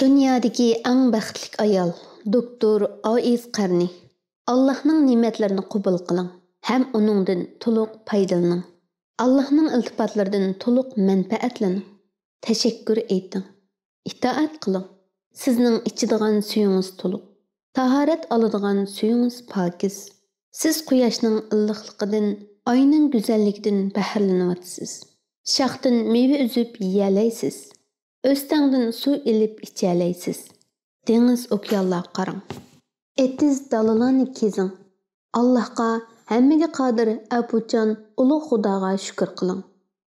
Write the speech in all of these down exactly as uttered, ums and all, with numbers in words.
دۇنيادىكى ئەڭ بەختلىك ئايال، دوكتور ئائىز قەرنى. ئاللاھنىڭ نېمەتلىرىنى قوبۇل قىلىڭ ھەم ئۇنىڭدىن تولۇق پايدىلىنىڭ. ئاللاھنىڭ ئىلتىپاتلىرىدىن تولۇق مەنپەئەتلىنىڭ. تەشەككۈر ئېيتىڭ. ئىتائەت قىلىڭ. سىزنىڭ ئىچىدىغان سۈيىڭىز تولۇق. تاھارەت ئالىدىغان سۈيىڭىز پاكىز. سىز قۇياشنىڭ ئىللىقلىقىدىن، ئاينىڭ گۈزەللىكىدىن بەھرىلىنىۋاتىسىز. شاختىن مېۋە ئۈزۈپ يېيەلەيسىز. ئۆستەڭدىن سۇ ئېلىپ ئىچەلەيسىز. دېڭىز، ئوكيانلارغا قاراڭ. ئېتىز، دالىلارنى كېزىڭ. ئاللاھقا، ھەممىگە قادىر، ئەپۇچان، ئۇلۇغ خۇداغا شۈكۈر قىلىڭ.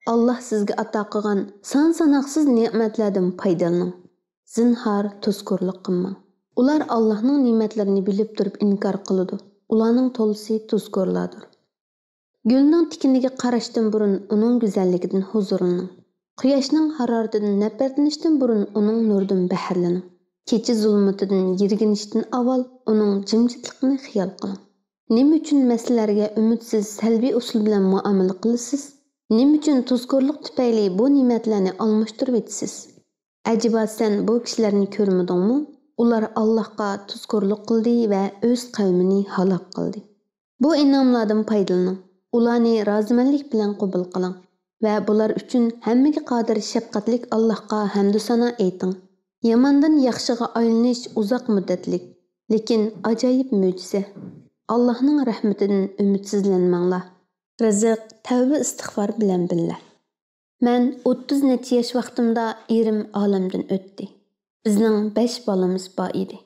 ئاللاھ سىزگە ئاتا قىلغان سان-ساناقسىز نېمەتلەردىن پايدىلىنىڭ. زىنھار، تۇزكورلۇق قىلماڭ. ئۇلار ئاللاھنىڭ نېمەتلىرىنى بىلىپ تۇرۇپ ئىنكار قىلىدۇ. ئۇلارنىڭ تولىسى تۇزكورلاردۇر. گۈلنىڭ تىكىنىگە قاراشتىن بۇرۇن ئۇنىڭ گۈزەللىكىدىن ھۇزۇرلىنىڭ. قۇياشنىڭ ھارارىتىدىن نەپرەتلىنىشتىن بۇرۇن ئۇنىڭ نۇرىدىن بەھرىلىنىڭ. كېچە زۇلمىتىدىن يىرگىنىشتىن ئاۋۋال ئۇنىڭ جىمجىتلىقىنى خىيال قىلىڭ. نېمە ئۈچۈن مەسىلىلەرگە ئۈمىدسىز، سەلبىي ئۇسۇل بىلەن مۇئامىلە قىلىسىز؟ نېمە ئۈچۈن تۇزكورلۇق تۈپەيلى بۇ نېمەتلەرنى ئالماشتۇرۇۋېتىسىز؟ ئەجەبا سەن بۇ كىشىلەرنى كۆرمىدىڭمۇ؟ ئۇلار ئاللاھقا تۇزكورلۇق قىلدى ۋە ئۆز قەۋمىنى ھالاك قىلدى. بۇ ئىنئاملاردىن پايدىلىنىڭ، ئۇلارنى رازىمەنلىك بىلەن قوبۇل قىلىڭ ۋە بۇلار ئۈچۈن ھەممىگە قادىر شەپقەتلىك ئاللاھقا ھەمدۇسانا ئېيتىڭ. ياماندىن ياخشىغا ئايلىنىش ئۇزاق مۇددەتلىك، لېكىن ئاجايىپ مۆجىزە. ئاللاھنىڭ رەھمىتىدىن ئۈمىدسىزلەنمەڭلار. رىزىق، تەۋبە ئىستىغپار بىلەن بىللە. مەن ئوتتۇز نەچچە ياش ۋاقتىمدا ئېرىم ئالەمدىن ئۆتتى. بىزنىڭ بەش بالىمىز بار ئىدى.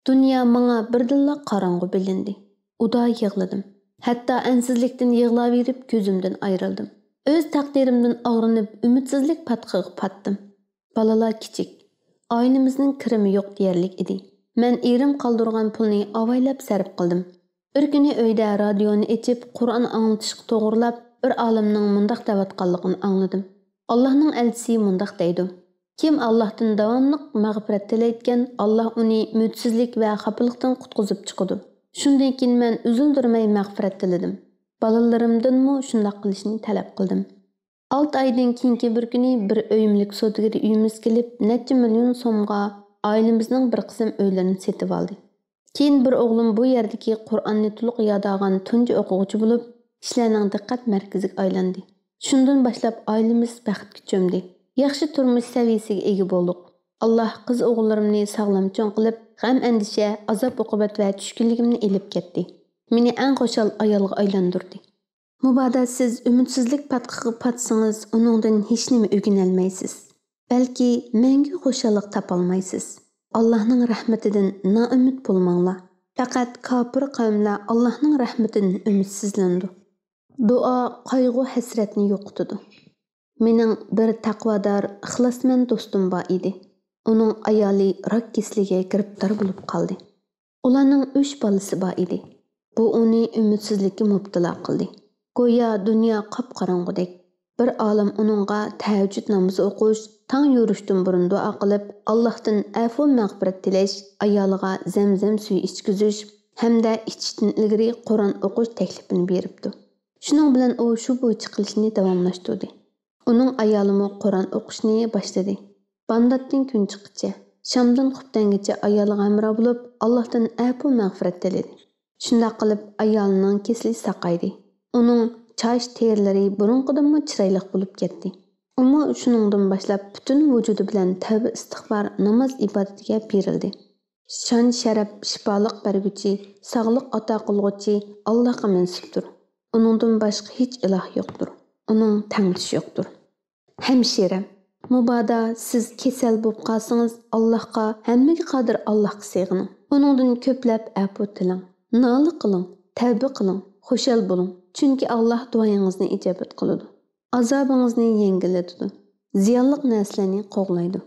دۇنيا ماڭا بىردىنلا قاراڭغۇ بىلىندى. ئۇدا يىغلىدىم. ھەتتا ئەنسىزلىكتىن يىغلاۋېرىپ كۆزۈمدىن ئايرىلدىم. ئۆز تەقدىرىمدىن ئاغرىنىپ ئۈمىدسىزلىك پاتقىقىغا پاتتىم. بالىلار كىچىك. ئائىلىمىزنىڭ كىرىمى يوق دېيەرلىك ئىدى. مەن ئېرىم قالدۇرغان پۇلنى ئاۋايلاپ سەرپ قىلدىم. بىر كۈنى ئۆيدە رادىيونى ئېچىپ، قۇرئان ئاڭلىتىشقا توغرىلاپ، بىر ئالىمنىڭ مۇنداق دەۋاتقانلىقىنى ئاڭلىدىم. ئاللاھنىڭ ئەلچىسى مۇنداق دەيدۇ: «كىم ئاللاھتىن داۋاملىق مەغپىرەت تىلەيدىكەن، ئاللاھ ئۇنى ئۈمىدسىزلىك ۋە خاپىلىقتىن قۇتقۇزۇپ چىقىدۇ.» شۇندىن كېيىن مەن ئۈزۈلدۈرمەي مەغپىرەت تىلىدىم. بالىلىرىمدىنمۇ شۇنداق قىلىشنى تەلەپ قىلدىم. ئالتە ئايدىن كېيىنكى بىر كۈنى بىر ئۆي مۈلۈك سودىگىرى ئۆيىمىزگە كېلىپ، نەچچە مىليون سومغا ئائىلىمىزنىڭ بىر قىسىم ئۆيلىرىنى سېتىۋالدى. كېيىن بىر ئوغلۇم بۇ يەردىكى قۇرئاننى تولۇق يادالىغان تۇنجى ئوقۇغۇچى بولۇپ، كىشىلەرنىڭ دىققەت مەركىزىگە ئايلاندى. شۇندىن باشلاپ ئائىلىمىز بەختكە چۆمدى. ياخشى تۇرمۇش سەۋىيەسىگە ئىگە بولدۇق. ئاللاھ قىز ئوغۇللىرىمنى ساغلام چوڭ قىلىپ، غەم-ئەندىشە، ئازاب-ئوقۇبەت ۋە چۈشكۈنلۈكۈمنى ئېلىپ كەتتى. مېنى ئەڭ خۇشال ئايالغا ئايلاندۇردى. مۇبادا سىز ئۈمىدسىزلىك پاتقىقىغا پاتسىڭىز، ئۇنىڭدىن ھېچنېمە ئۆگىنەلمەيسىز. بەلكى مەڭگۈ خۇشاللىق تاپالمايسىز. ئاللاھنىڭ رەھمىتىدىن نائۈمىد بولماڭلار. پەقەت كاپىر قەۋملەر ئاللاھنىڭ رەھمىتىدىن ئۈمىدسىزلىنىدۇ. دۇئا قايغۇ-ھەسرەتنى يوقىتىدۇ. مېنىڭ بىر تەقۋادار، ئىخلاسمەن دوستۇم بار ئىدى. ئۇنىڭ ئايالى راك كېسىلىگە گىرىپتار بولۇپ قالدى. ئۇلارنىڭ ئۈچ بالىسى بار ئىدى. بۇ ئۇنى ئۈمىدسىزلىككە مۇپتىلا قىلدى. گويا دۇنيا قاپقاراڭغۇدەك. بىر ئالىم ئۇنىڭغا تەھەججۇد نامىزى ئوقۇش، تاڭ يورۇشتىن بۇرۇن دۇئا قىلىپ، ئاللاھتىن ئەپۇ مەغپىرەت تىلەش، ئايالىغا زەمزەم سۈيى ئىچكۈزۈش ھەمدە ئىچىشتىن ئىلگىرى قۇرئان ئوقۇش تەكلىپىنى بېرىپتۇ. شۇنىڭ بىلەن ئۇ شۇ بويىچە قىلىشنى داۋاملاشتۇردى. ئۇنىڭ ئايالىمۇ قۇرئان ئوقۇشنى باشلىدى. بامداتتىن كۈن چىققىچە، شامدىن خۇپتەنگىچە ئايالىغا ھەمراھ بولۇپ، ئاللاھتىن ئەپۇ مەغپىرەت تىلىدى. شۇنداق قىلىپ ئايالىنىڭ كېسىلى ساقايدى. ئۇنىڭ چاچ تېرىلىرى بۇرۇنقىدىنمۇ چىرايلىق بولۇپ كەتتى. ئۇمۇ شۇنىڭدىن باشلاپ پۈتۈن ۋۇجۇدى بىلەن تەۋبە ئىستىغپار، ناماز ئىبادىتىگە بېرىلدى. شان-شەرەپ، شىپالىق بەرگۈچى، ساغلىق ئاتا قىلغۇچى ئاللاھقا مەنسۇپتۇر. ئۇنىڭدىن باشقا ھېچ ئىلاھ يوقتۇر. ئۇنىڭ تەڭدىشى يوقتۇر. ھەمشىرەم، مۇبادا سىز كېسەل بولۇپ قالسىڭىز، ئاللاھقا، ھەممىگە قادىر ئاللاھقا سېغىنىڭ. ئۇنىڭدىن كۆپلەپ ئەپۇ تىلەڭ. نالە قىلىڭ، تەۋبە قىلىڭ، خۇشال بولۇڭ. چۈنكى ئاللاھ دۇئايىڭىزنى ئىجابەت قىلىدۇ. ئازابىڭىزنى يەڭگىللىتىدۇ. زىيانلىق نەرسىلەرنى قوغلايدۇ.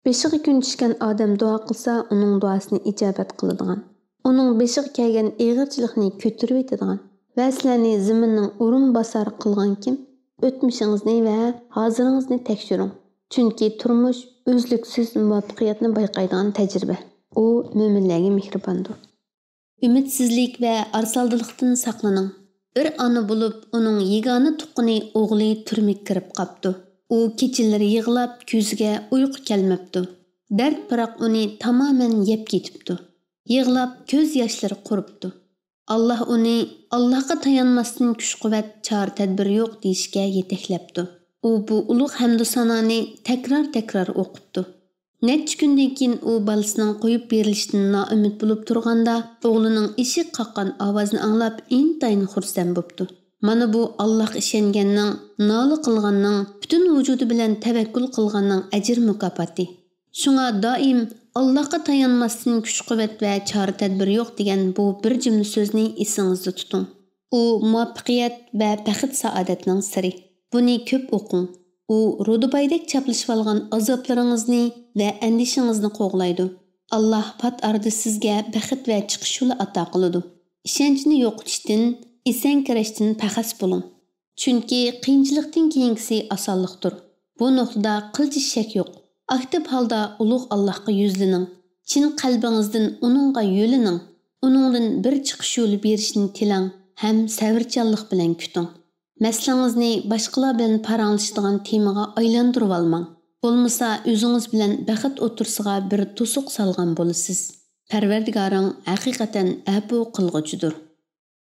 بېشىغا كۈن چۈشكەن ئادەم دۇئا قىلسا، ئۇنىڭ دۇئاسىنى ئىجابەت قىلىدىغان، ئۇنىڭ بېشىغا كەلگەن ئېغىرچىلىقنى كۆتۈرۈۋېتىدىغان ۋە سىلەرنى زېمىننىڭ ئورۇنباسارى قىلغان كىم؟ ئۆتمۈشىڭىزنى ۋە ھازىرىڭىزنى تەكشۈرۈڭ، چۈنكى تۇرمۇش ئۈزلۈكسىز مۇۋەپپەقىيەتنى بايقايدىغان تەجرىبە. ئۇ مۆمىنلەرگە مېھرىباندۇر. ئۈمىدسىزلىك ۋە ئارىسالدىلىقتىن ساقلىنىڭ. بىر ئانا بولۇپ، ئۇنىڭ يېگانە تۇغقىنى ئوغلى تۈرمىگە كىرىپ قاپتۇ. ئۇ كېچىلىرى يىغلاپ، كۆزىگە ئۇيقۇ كەلمەپتۇ. دەرد پىراق ئۇنى تامامەن يەپ كېتىپتۇ. يىغلاپ كۆز ياشلىرى قۇرۇپتۇ. ئاللاھ ئۇنى ئاللاھقا تايانماستىن كۈچ-قۇۋۋەت، چارە-تەدبىر يوق دېيىشكە يېتەكلەپتۇ. ئۇ بۇ ئۇلۇغ ھەمدۇ سانانى تەكرار-تەكرار ئوقۇپتۇ. نەچچە كۈندىن كېيىن ئۇ بالىسىنىڭ قويۇپ بېرىلىشىدىن نائۈمىد بولۇپ تۇرغاندا، ئوغلىنىڭ ئىشىك قاققان ئاۋازىنى ئاڭلاپ ئىنتايىن خۇرسەن بوپتۇ. مانا بۇ ئاللاھقا ئىشەنگەننىڭ، نالە قىلغاننىڭ، پۈتۈن ۋۇجۇدى بىلەن تەۋەككۈل قىلغاننىڭ ئەجىر مۇكاپاتى. شۇڭا دائىم ئاللاھقا تايانماستىن كۈچ-قۇۋۋەت ۋە چارە-تەدبىر يوق دېگەن بۇ بىر جۈملە سۆزنى ئېسىڭىزدە تۇتۇڭ. ئۇ مۇۋەپپەقىيەت ۋە بەخت-سائادەتنىڭ سىرى. بۇنى كۆپ ئوقۇڭ. ئۇ رۇدۇبايدەك چاپلىشىۋالغان ئازابلىرىڭىزنى ۋە ئەندىشىڭىزنى قوغلايدۇ. ئاللاھ پات ئارىدا سىزگە بەخت ۋە چىقىش يولى ئاتا قىلىدۇ. ئىشەنچنى يوقىتىشتىن، ئېسەڭكىرەشتىن پەخەس بولۇڭ. چۈنكى قىيىنچىلىقتىن كېيىنكىسى ئاسانلىقتۇر. بۇ نۇقتىدا قىلچە شەك يوق. ئاكتىپ ھالدا ئۇلۇغ ئاللاھقا يۈزلىنىڭ. چىن قەلبىڭىزدىن ئۇنىڭغا يۆلىنىڭ. ئۇنىڭدىن بىر چىقىش يولى بېرىشىنى تىلەڭ ھەم سەۋرچانلىق بىلەن كۈتۈڭ. مەسىلىڭىزنى باشقىلار بىلەن پاراڭلىشىدىغان تېمىغا ئايلاندۇرۇۋالماڭ. بولمىسا ئۆزىڭىز بىلەن بەخت ئوتتۇرىسىغا بىر توسۇق سالغان بولىسىز. پەرۋەردىگارىڭ ھەقىقەتەن ئەپۇ قىلغۇچىدۇر.